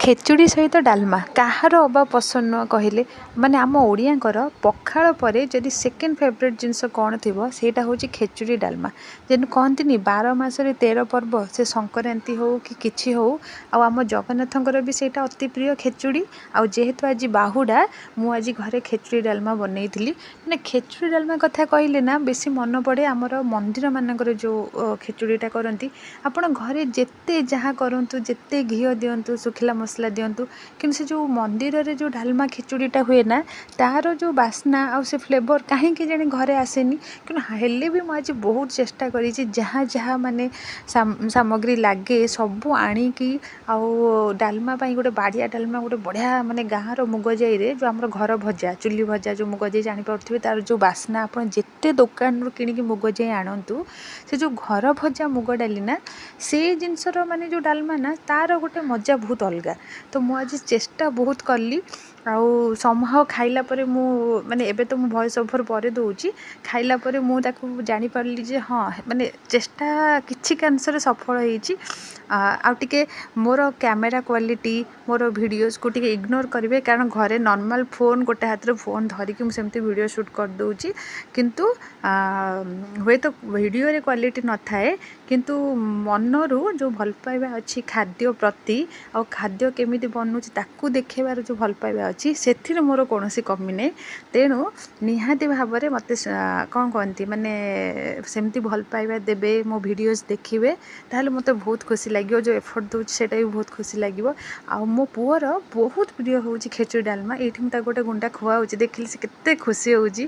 ଖେଚୁଡ଼ି ସହିତ ଡାଲମା କାହାର ଅବା ପସନ୍ଦ ନୁହଁ କହିଲେ? ମାନେ ଆମ ଓଡ଼ିଆଙ୍କର ପଖାଳ ପରେ ଯଦି ସେକେଣ୍ଡ ଫେଭରେଟ୍ ଜିନିଷ କ'ଣ ଥିବ, ସେଇଟା ହେଉଛି ଖେଚୁଡ଼ି ଡାଲମା। ଯେମିତି କହନ୍ତିନି, 12 ମାସରେ 13 ପର୍ବ, ସେ ସଂକ୍ରାନ୍ତି ହଉ କି କିଛି ହଉ, ଆଉ ଆମ ଜଗନ୍ନାଥଙ୍କର ବି ସେଇଟା ଅତି ପ୍ରିୟ ଖେଚୁଡ଼ି। ଆଉ ଯେହେତୁ ଆଜି ବାହୁଡ଼ା, ମୁଁ ଆଜି ଘରେ ଖେଚୁଡ଼ି ଡାଲମା ବନେଇଥିଲି। ମାନେ ଖେଚୁଡ଼ି ଡାଲମା କଥା କହିଲେ ନା ବେଶୀ ମନେ ପଡ଼େ ଆମର ମନ୍ଦିରମାନଙ୍କରେ ଯେଉଁ ଖେଚୁଡ଼ିଟା କରନ୍ତି। ଆପଣ ଘରେ ଯେତେ ଯାହା କରନ୍ତୁ, ଯେତେ ଘିଅ ଦିଅନ୍ତୁ, ଶୁଖିଲା ମସଲା ଦିଅନ୍ତୁ, କିନ୍ତୁ ସେ ଯେଉଁ ମନ୍ଦିରରେ ଯେଉଁ ଡାଲମା ଖେଚୁଡ଼ିଟା ହୁଏ ନା, ତାର ଯେଉଁ ବାସ୍ନା ଆଉ ସେ ଫ୍ଲେଭର୍ କାହିଁକି କେଜାଣି ଘରେ ଆସେନି। କିନ୍ତୁ ହେଲେ ବି ମୁଁ ଆଜି ବହୁତ ଚେଷ୍ଟା କରିଛି। ଯାହା ଯାହା ମାନେ ସାମଗ୍ରୀ ଲାଗେ, ସବୁ ଆଣିକି, ଆଉ ଡାଲମା ପାଇଁ ଗୋଟେ ବାଡ଼ିଆ ଡାଲମା, ଗୋଟେ ବଢ଼ିଆ ମାନେ ଗାଁର ମୁଗ ଜାଇରେ ଯେଉଁ ଆମର ଘର ଭଜା, ଚୁଲି ଭଜା ଯେଉଁ ମୁଗ ଜାଇ, ଜାଣିପାରୁଥିବେ ତାର ଯେଉଁ ବାସ୍ନା। ଆପଣ ଯେତେ ଦୋକାନରୁ କିଣିକି ମୁଗ ଜାଇ ଆଣନ୍ତୁ, ସେ ଯେଉଁ ଘର ଭଜା ମୁଗ ଡାଲି ନା, ସେଇ ଜିନିଷର ମାନେ ଯେଉଁ ଡାଲମା ନା, ତାର ଗୋଟେ ମଜା ବହୁତ ଅଲଗା। ତ ମୁଁ ଆଜି ଚେଷ୍ଟା ବହୁତ କଲି। ଆଉ ସମହାଉ ଖାଇଲା ପରେ ମୁଁ ମାନେ ଏବେ ତ ମୁଁ ଭଏସ୍ ଓଭର୍ ପରେ ଦେଉଛି, ଖାଇଲା ପରେ ମୁଁ ତାକୁ ଜାଣିପାରିଲି ଯେ ହଁ, ମାନେ ଚେଷ୍ଟା କିଛି ଅଂଶରେ ସଫଳ ହେଇଛି। ଆଉ ଟିକେ ମୋର କ୍ୟାମେରା କ୍ୱାଲିଟି, ମୋର ଭିଡ଼ିଓସ୍କୁ ଟିକେ ଇଗ୍ନୋର କରିବେ, କାରଣ ଘରେ ନର୍ମାଲ୍ ଫୋନ୍, ଗୋଟେ ହାତରେ ଫୋନ୍ ଧରିକି ମୁଁ ସେମିତି ଭିଡ଼ିଓ ସୁଟ୍ କରିଦେଉଛି। କିନ୍ତୁ ହୁଏତ ଭିଡ଼ିଓରେ କ୍ୱାଲିଟି ନଥାଏ, କିନ୍ତୁ ମନରୁ ଯେଉଁ ଭଲ ପାଇବା ଅଛି ଖାଦ୍ୟ ପ୍ରତି ଆଉ ଖାଦ୍ୟ କେମିତି ବନୁଛି ତାକୁ ଦେଖେଇବାର ଯେଉଁ ଭଲ ପାଇବା ଅଛି, ସେଥିରେ ମୋର କୌଣସି କମି ନାହିଁ। ତେଣୁ ନିହାତି ଭାବରେ ମୋତେ କ'ଣ କହନ୍ତି, ମାନେ ସେମିତି ଭଲ ପାଇବା ଦେବେ, ମୋ ଭିଡ଼ିଓସ୍ ଦେଖିବେ, ତାହେଲେ ମୋତେ ବହୁତ ଖୁସି ଲାଗିବ। ଯେଉଁ ଏଫର୍ଟ ଦେଉଛି, ସେଇଟା ବି ବହୁତ ଖୁସି ଲାଗିବ। ଆଉ ମୋ ପୁଅର ବହୁତ ପ୍ରିୟ ହେଉଛି ଖେଚୁଡ଼ି ଡାଲମା। ଏଇଠି ମୁଁ ତାକୁ ଗୋଟେ ଗୁଣ୍ଡା ଖୁଆଉଛି, ଦେଖିଲି ସେ କେତେ ଖୁସି ହେଉଛି।